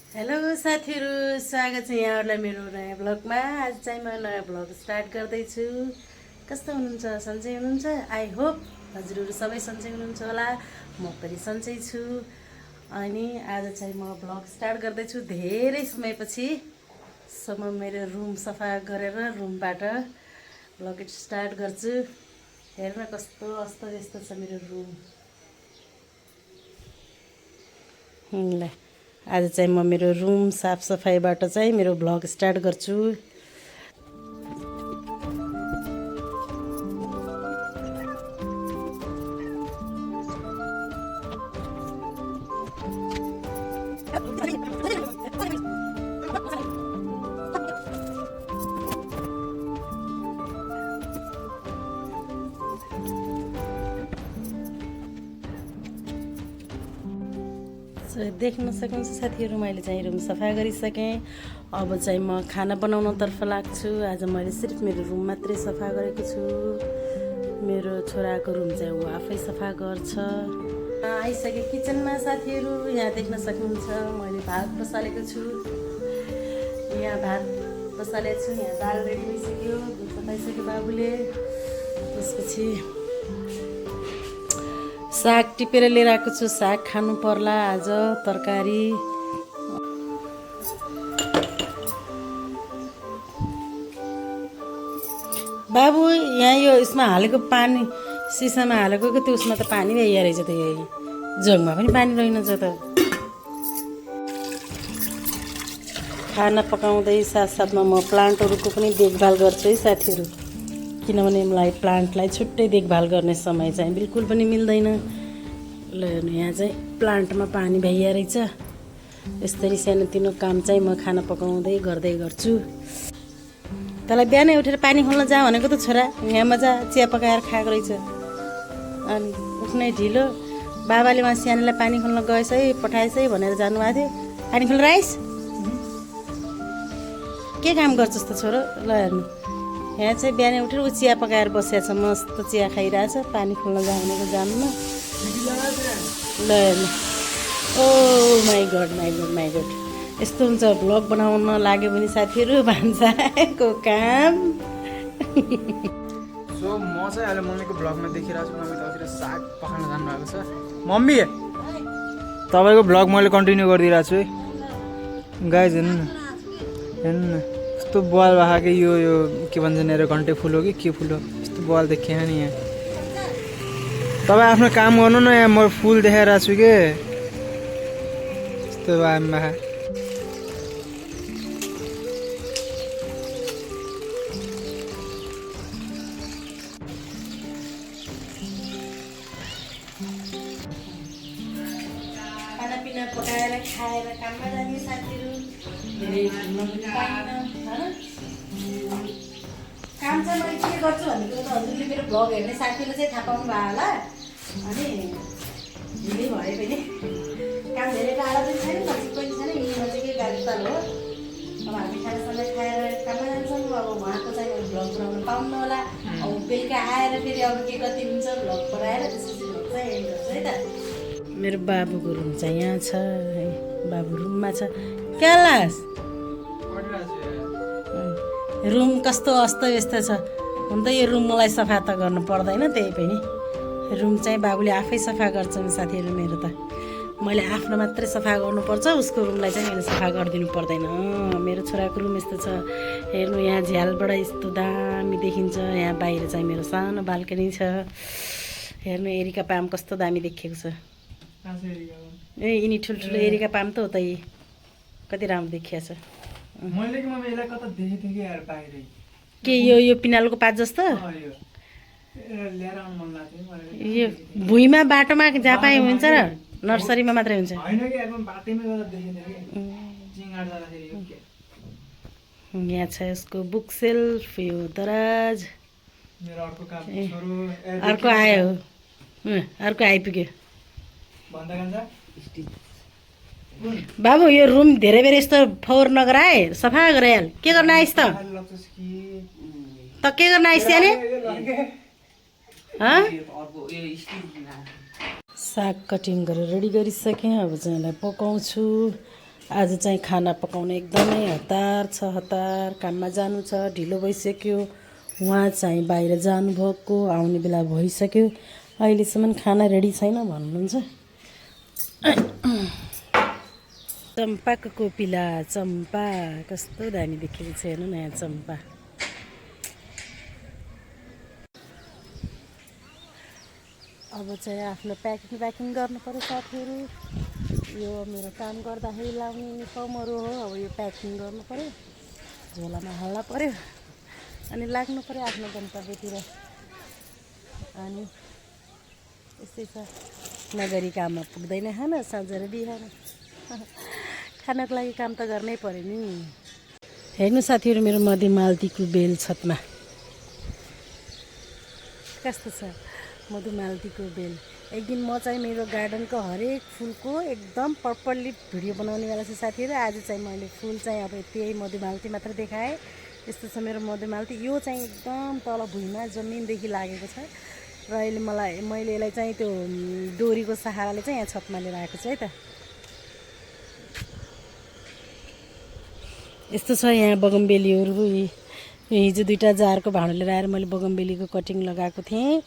Hello साथीहरू, स्वागत छ यहाँहरूलाई मेरो नयाँ ब्लगमा। आज चाहिँ म नयाँ ब्लग स्टार्ट गर्दैछु। कस्तो हुनुहुन्छ? सन्चै हुनुहुन्छ? आई होप हजुरहरू सबै सन्चै हुनुहुन्छ होला। म पनि सन्चै छु। अनि आज चाहिँ म ब्लग स्टार्ट गर्दैछु धेरै समयपछि। म मेरो रुम सफा गरेर रुमबाट ब्लग स्टार्ट गर्छु। हेर्न कस्तो अस्तव्यस्त छ मेरो रुम। ल आज चाहिँ म मेरो रुम साफसफाइबाट चाहिँ मेरो भ्लग स्टार्ट गर्छु। देख्न सक्नुहुन्छ साथीहरू, मैले चाहिँ रुम सफा गरिसकेँ। अब चाहिँ म खाना बनाउनतर्फ लाग्छु। आज मैले सिर्फ मेरो रुम मात्रै सफा गरेको छु। मेरो छोराको रुम चाहिँ ऊ आफै सफा गर्छ। आइसकेँ किचनमा साथीहरू। यहाँ देख्न सक्नुहुन्छ मैले भात बसालेको छु। यहाँ भात बसालेको छु। यहाँ दाल रेडी भइसक्यो, दुध पकाइसक्यो बाबुले। त्यसपछि साग टिपेर लिएर आएको छु। साग खानु पर्ला आज, तरकारी। बाबु यहाँ यो यसमा हालेको पानी, सिसामा हालेको कि त्यो उसमा त पानी भइया रहेछ त। यही जगमा पनि पानी रहेनछ त। खाना पकाउँदै साथसाथमा म प्लान्टहरूको पनि देखभाल गर्छु है साथीहरू। किनभने मलाई प्लान्टलाई छुट्टै देखभाल गर्ने समय चाहिँ बिल्कुल पनि मिल्दैन। ल यहाँ चाहिँ प्लान्टमा पानी भइया रहेछ। यस्तरी सानोतिनो काम चाहिँ म खाना पकाउँदै गर्दै गर्छु। तँलाई बिहानै उठेर पानी खोल्न जा भनेको त छोरा। यहाँ मजा चिया पकाएर खाएको रहेछ। अनि उठ्नै ढिलो। बाबाले उहाँ सानोलाई पानी खोल्न गएछ है, पठाएछ है भनेर जानुभएको थियो। पानी खोल्न आइस? के काम गर्छस् त छोरो? ल हेर्नु, यहाँ चाहिँ बिहानै उठेर ऊ चिया पकाएर बसिया छ। मस्त चिया खाइरहेछ। पानी खोल्न जा भनेको जान्न। ल हेर्नु, oh my god my god my god. यस्तो हुन्छ भ्लग बनाउन लाग्यो भने साथीहरू, भान्साको काम। सो म चाहिँ अहिले मम्मीको ब्लगमा देखिरहेको छु। मम्मी ततिर साग पकाउन जानुभएको छ। मम्मी तपाईँको ब्लग मैले कन्टिन्यू गरिदिइरहेको छु है। गाइज हेर्नु न, हेर्नु न यस्तो बल भएको कि यो के भन्छ नि, घन्टे फुल हो कि के फुल हो, यस्तो बल देखिएन नि यहाँ। तपाईँ आफ्नो काम गर्नु न, यहाँ म फुल देखाइरहेको छु कि यस्तो आमा। खानापिना पकाएर खाएर काममा जाने साथीहरू। धेरै घुम्न पनि पाइनँ, होइन? काम चाहिँ मैले के गर्छु भनेको त हजुरले मेरो भ्लग हेर्ने साथीहरूले चाहिँ थाहा पाउनु भयो होला। अनि ढिलै भए पनि काम धेरै टाढा पनि छैन, नजिक पनि छैन। यही नजिकै गाडीपाल हो। अब हामी खानासँग खाएर काममा जान्छौँ। अब उहाँको चाहिँ मैले भ्लग बनाउन पाउनु होला। अब बेलुका आएर फेरि अब के कति हुन्छ भ्लग बनाएर त्यसपछि भ्लग चाहिँ एन्ड गर्छु है त। मेरो बाबुको रुम चाहिँ यहाँ छ है। बाबु रुममा छ। क्या लास? रुम कस्तो अस्तव्यस्त छ। हुन त यो रुम मलाई सफा त गर्नु पर्दैन, त्यही पनि रुम चाहिँ बाबुले आफै सफा गर्छन् साथीहरू। मेरो त मैले आफ्नो मात्रै सफा गर्नुपर्छ, उसको रुमलाई चाहिँ मैले सफा गरिदिनु पर्दैन। मेरो छोराको रुम यस्तो छ। हेर्नु, यहाँ झ्यालबाट यस्तो दामी देखिन्छ। यहाँ बाहिर चाहिँ मेरो सानो बाल्कनी छ। हेर्नु एरिका पाम कस्तो दामी देखिएको छ। ए यिनी ठुल्ठुलो एरिका पाम त हो त। यी कति राम्रो देखिया छ। मैले कि मम्मी यसलाई कता देखेको थिएँ कि यार बाहिरै। के यो पिनालको पात जस्तो? लिएर आउनु मन लाग्थ्यो। यो भुइँमा बाटोमा जहाँ पाए हुन्छ र नर्सरीमा मात्रै हुन्छ? होइन कि एकदम बाटैमा गर्दा देखेको थिएँ कि चिङाड जाँदाखेरि। यहाँ छ यसको बुक सेल्फ, यो दराज। मेरो अर्को काम अर्को आयो, अर्को आइपुग्यो। भन्दा कान्छ बाबु यो रुम धेरै बेर यस्तो फोहोर नगराए, सफा गराइहाल। के गर्न आइस त? के गर्न आइस याले? साग कटिङ गरेर रेडी गरिसकेँ। अब चाहिँ यसलाई पकाउँछु। आज चाहिँ खाना पकाउने एकदमै हतार काममा जानु छ, ढिलो भइसक्यो। उहाँ चाहिँ बाहिर जानुभएको, आउने बेला भइसक्यो, अहिलेसम्म खाना रेडी छैन भन्नुहुन्छ। चम्पाको कोपिला, चम्पा कस्तो दामी देखेको छ हेर्नु न यहाँ चम्पा। अब चाहिँ आफ्नो प्याकिङ गर्नु पर्यो साथीहरू। यो मेरो काम गर्दाखेरि लाउने युनिफर्महरू हो। अब यो प्याकिङ गर्नु पर्यो, झोलामा हाल्नु पर्यो अनि लाग्नु पर्यो आफ्नो गन्तव्यतिर। अनि यस्तै छ, नगरी काममा पुग्दैन खाना, साँझ र बिहान खानको लागि काम त गर्नै पर्यो नि। हेर्नु साथीहरू, मेरो मधुमालतीको बेल छतमा कस्तो छ, मधुमालतीको बेल। एक दिन म चाहिँ मेरो गार्डनको हरेक फुलको एकदम प्रपरली भिडियो बनाउनेवाला छु साथीहरू। आज चाहिँ मैले फुल चाहिँ अब त्यही मधुमालती मात्र देखाएँ। यस्तो छ मेरो मधुमालती। यो चाहिँ एकदम तल भुइँमा जमिनदेखि लागेको छ र अहिले मैले यसलाई चाहिँ त्यो डोरीको सहाराले चाहिँ यहाँ छतमा लिएर आएको छु है त। यस्तो छ यहाँ बगमबेलीहरू। हिजो 2टा जारको भाँडो लिएर आएर मैले बगमबेलीको कटिङ लगाएको थिएँ।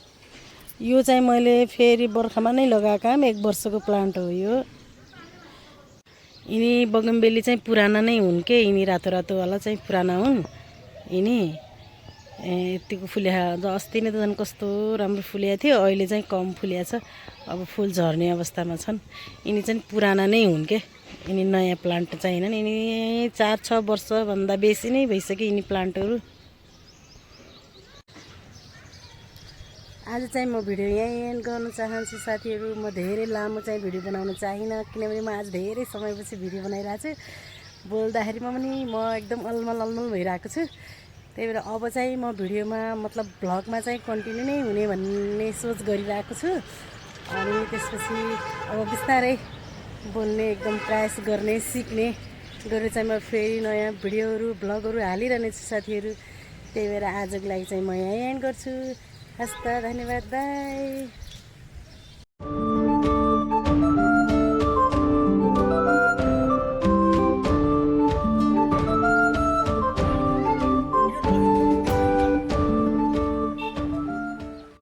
यो चाहिँ मैले फेरि बर्खामा नै लगाएको 1 वर्षको प्लान्ट हो यो। यिनी बगमबेली चाहिँ पुराना नै हुन् के, यिनी रातो वाला चाहिँ पुराना हुन्। यिनी यतिको फुल्या, अस्ति नै त झन् कस्तो राम्रो फुलेको थियो, अहिले चाहिँ कम फुल्या छ। अब फुल झर्ने अवस्थामा छन्। यिनी चाहिँ पुराना नै हुन् के, यिनी नयाँ प्लान्ट चाहिँ हैनन्। यिनी 4-6 वर्षभन्दा बेसी नै भइसक्यो यिनी प्लान्टहरू। आज चाहिँ म भिडियो यहीँ एन्ड गर्न चाहन्छु साथीहरू। म धेरै लामो चाहिँ भिडियो बनाउन चाहिनँ, किनभने म आज धेरै समयपछि भिडियो बनाइरहेको छु। बोल्दाखेरिमा पनि म एकदम अलमल भइरहेको छु। त्यही भएर अब चाहिँ म भिडियोमा मतलब भ्लगमा चाहिँ कन्टिन्यू नै हुने भन्ने सोच गरिरहेको छु। अनि त्यसपछि अब बिस्तारै बोल्ने, एकदम प्रयास गर्ने, सिक्ने गरेर चाहिँ म फेरि नयाँ भिडियोहरू भ्लगहरू हालिरहने छु साथीहरू। त्यही भएर आजको लागि चाहिँ म यहीँ एन्ड गर्छु। हस्त, धन्यवाद, बाई।